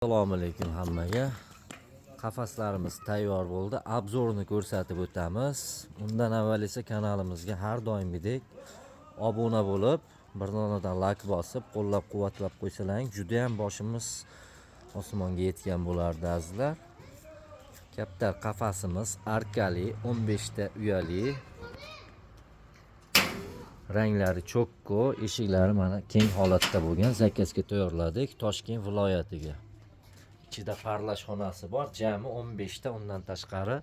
Assalomu alaykum hammaga. Qafaslarimiz tayyor bo'ldi. Обзор ni ko'rsatib o'tamiz. Undan avval esa kanalimizga har doimgidek obuna bo'lib, bir donadan like bosib, qo'llab-quvvatlab qo'ysalaring, juda ham boshimiz osmonga yetgan bo'lardi, azizlar. Kaptar qafasimiz arkali, 15 ta uyali. Ranglari чётко, eshiklari mana keng holatda bo'lgan. Заказ ga tayyorladik Toshkent viloyatiga. Ichida parlash xonasi bor, jami 15 ta undan tashqari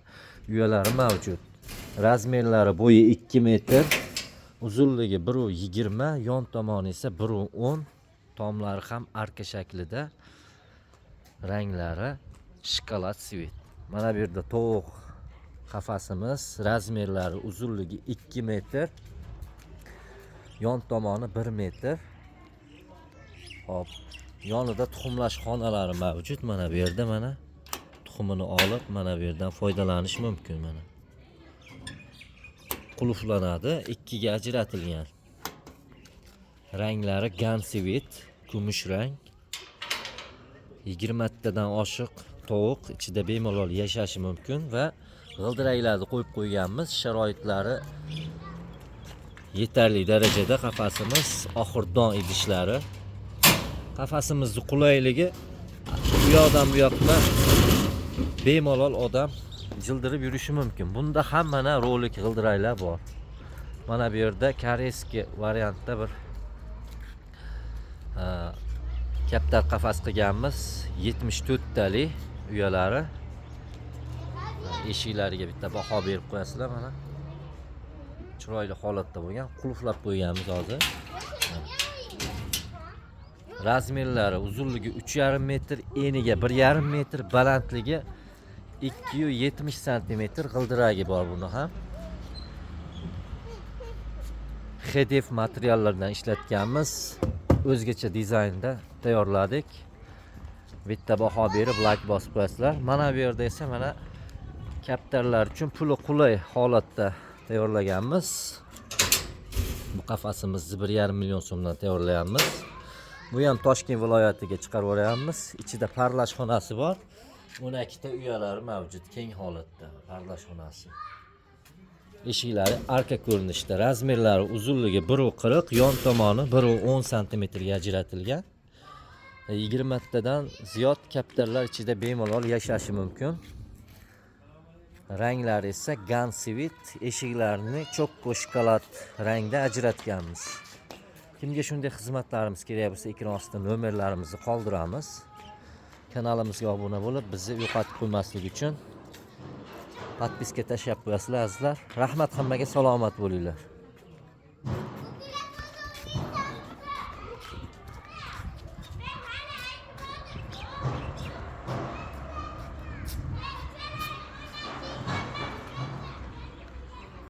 uyalari mavjud. Размер lari: bo'yi 2 metr, uzunligi 1,20, yon tomoni esa 1,10, tomlari ham arka shaklida, ranglari shokolad цвет. Mana bu yerda tovuq qafasimiz, размер lari: uzunligi 2 metr, yon tomoni 1 metr. Hop, yonida tuxumlash xonalari mavjud. Mana bu yerda, mana, tuxumini olib, mana bu yerdan foydalanish mumkin, mana. Qulflanadi, ikkiga ajratilgan. Ranglari gun цвет, kumush rang. 20 tadan oshiq tovuq ichida bemalol yashashi mumkin va g'ildiraklarni qo'yib qo'yganmiz. Sharoitlari yetarli darajada qafasimiz, oxir don idishlari. Qafasimizni qulayligi, u yoqdan bu yoqqa bemalol odam jildirib yurishi mumkin. Bunda ham mana rolik g'ildiraklar bor. Mana bu yerda корейский variantda bir kaptar qafas qilganmiz, 74 tali uyalari. Eshiklariga bitta baho berib qo'yasizlar. Mana, chiroyli holatda bo'lgan, qulflab qo'yganmiz hozir. Mana. Размер lari: uzunligi 3,5 metr, eniga 1,5 metr, balandligi 270 santimetr. G'ildiragi bor buni ham. HDF materiallardan ishlatganmiz. O'zgacha dizaynda tayyorladik. Bitta baho berib, like bosib qo'yasizlar. Mana bu yerda esa mana kaptarlar uchun puli qulay holatda tayyorlaganmiz. Bu qafasimizni 1,5 million so'mdan tayyorlayapmiz. Bu ham Toshkent viloyatiga chiqarib yuboryapmiz. Ichida parlash xonasi bor. 12 ta uyalari mavjud, keng holatda parlash xonasi. Eshiklari arka ko'rinishda. Размер lari: uzunligi 1,40, yon tomoni 1,10 santimetrga ajratilgan. 20 tadan ziyod kaptarlar ichida bemalol yashashi mumkin. Ranglari esa gun цвет, eshiklarini чётко shokolad rangda ajratganmiz. Kimga shunday xizmatlarimiz kerak bo'lsa, ekran ostida nomerlarimizni qoldiramiz. Kanalimizga obuna bo'lib, bizni yo'qotib qo'ymaslik uchun подписка tashlab qo'yasizlar, azizlar. Rahmat hammaga, salomat bo'linglar.